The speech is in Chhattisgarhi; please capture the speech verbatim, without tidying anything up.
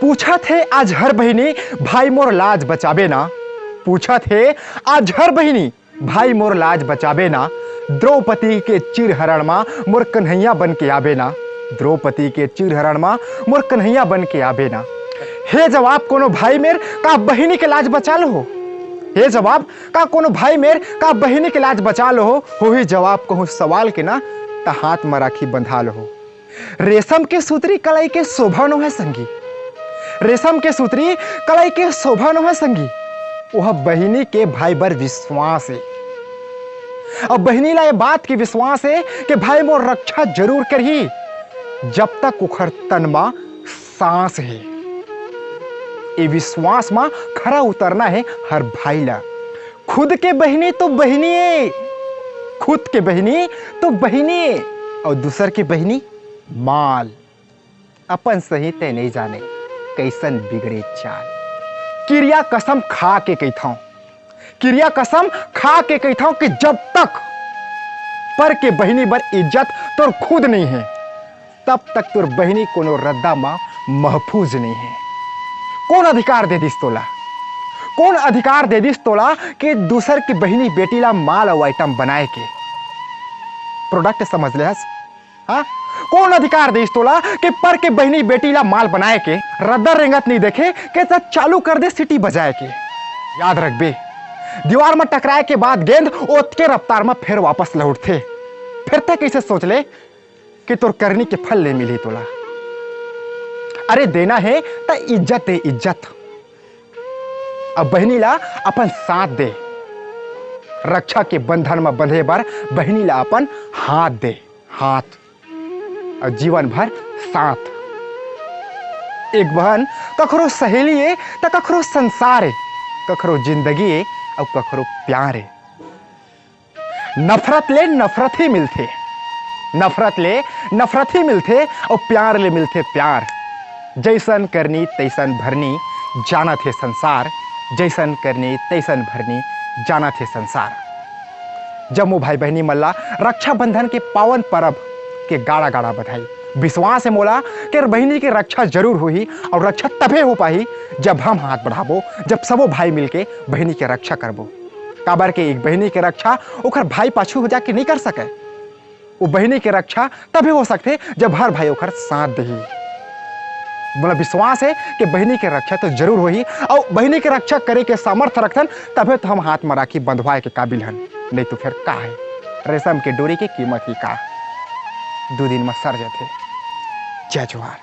पूछत हे आज हर बहिनी, भाई मोर लाज बचाबे ना। पूछत हे आज हर बहिनी, भाई मोर लाज बचाबे ना। द्रौपदी के चीरहरण मा मोर कन्हैया बन के आबे ना। द्रौपदी के चीरहरण मा मोर कन्हैया बन के आबे ना। हे जवाब कोनो भाई मेर, का बहिनी के लाज बचा लो हो? हे जवाब का कोनो भाई मेर, का बहिनी के लाज बचा लो हो? होही जवाब कहूँ सवाल के ना, त हाथ म राखी बंधा लो हो। रेशम के सूतरी कलाई के शोभा नो है संगी। रेशम के सूतरी कलाई के शोभा नो है संगी। ओह बहिनी के भाई बर विश्वास हे। अब बहिनी ला ये बात के विश्वास हे कि भाई मोर रक्षा जरूर करही, जब तक ओखर तन मा सांस हे। ए विश्वास मा खरा उतरना हे हर भाई ला। खुद के बहिनी तो बहिनी हे, खुद के बहिनी तो बहिनी हे, अउ दूसर के बहिनी माल। अपन सही ते नइ जाने, कइसन बिगड़े चाल। किरिया कसम खा के कहिथंव, किरिया कसम खा के कहिथंव कि जब तक पर के बहिनी बर इज्जत तोर खुद नइ हे, तब तक तोर बहिनी कोनो रद्दा म महफूज नइ हे। कोन अधिकार दे दिस तोला? कोन अधिकार दे दिस तोला कि दूसर के बहिनी बेटी ला माल अउ आइटम बनाए के प्रोडक्ट समझ ले हस? हाँ? कोन अधिकार दे दिस तोला कि पर के बहिनी बेटी ला माल बनाए के? रद्दा रेंगत नइ देखे के त चालू कर दे सीटी बजाए के। याद रखबे, दीवार म टकराए के बाद गेंद ओतके रफ्तार म फेर वापस लहुटथे। फेर तैं कइसे सोच ले कि तोर करनी के फल ले मिलही तोला। अरे देना हे त इज्जत दे, इज्जत। अब बहिनी ला अपन साथ दे, रक्षा के बंधन म बंधे बर बहिनी ला अपन हाथ दे, हाथ। अउ जीवन भर साथ। एक बहन कखरो सहेली ए, त कखरो संसार ए, कखरो जिंदगी ए, अउ कखरो प्यार ए। नफरत ले नफरत ही मिलथे, नफरत ले नफरत ही मिलथे, अउ प्यार ले मिलथे प्यार। जैसन करनी तैसन भरनी, जानत हे संसार। जैसन करनी तैसन भरनी, जानत हे संसार। जम्मो भाई बहिनी मन ला रक्षाबंधन के पावन परब के गाड़ा गाड़ा बधाई। विश्वास हे मोला कि बहिनी के रक्षा जरूर होही, अउ रक्षा तभे हो पाही जब हम हाथ बढ़ाबो, जब सबो भाई मिलके बहिनी के रक्षा करबो। काबर के एक बहिनी के रक्षा ओखर भाई पाछू हो जाके नइ कर सकय। वो बहिनी के रक्षा तभे हो सकथे जब हर भाई ओखर साथ देही। मोला विश्वास हे कि बहिनी के रक्षा तो जरूर होही, अउ बहिनी के रक्षा करे के सामर्थ्य रखथन, तभे तो हम हाथ म राखी बंधवाए के काबिल हन, नइ तो फेर का हे? रेशम के डोरी के कीमत ही का? दू दिन म सर जाथे। जय जोहार।